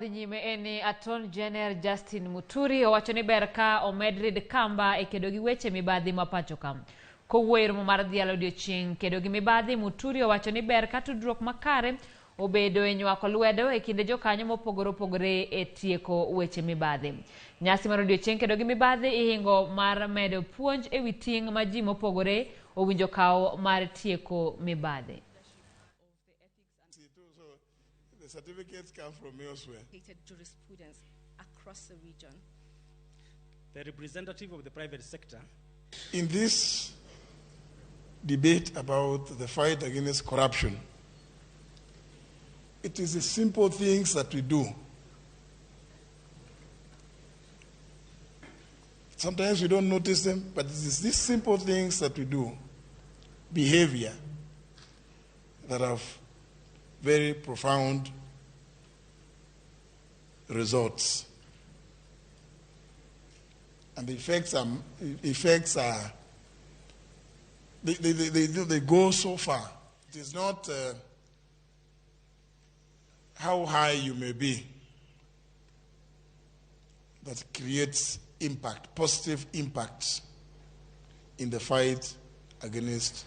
Dhi nyime en ni Attorney General Justin Muturi owacho ni ber ka omed rid kamba e kedo gi weche mibadhi ma pacho ka. Kowuoyo e romo mar dhialo odiochieng' kedo gi mibadhi, Muturi owacho ni ber ka tudruok makare obedo e nywako lwedo e kinde jokanyo mopogore opogore e tieko weche mibadhi. Nyasi mar odiochieng' kedo gi mibadhi ihingo mar medo puonj e wi ting' ma ji mopogore owinjo kaw mar tieko mibadhi. The certificates come from elsewhere. Jurisprudence across the region. The representative of the private sector. In this debate about the fight against corruption, it is the simple things that we do. Sometimes we don't notice them, but it is these simple things that we do, behavior, that have very profound results. And the effects are, they go so far. It is not how high you may be that creates impact, positive impact in the fight against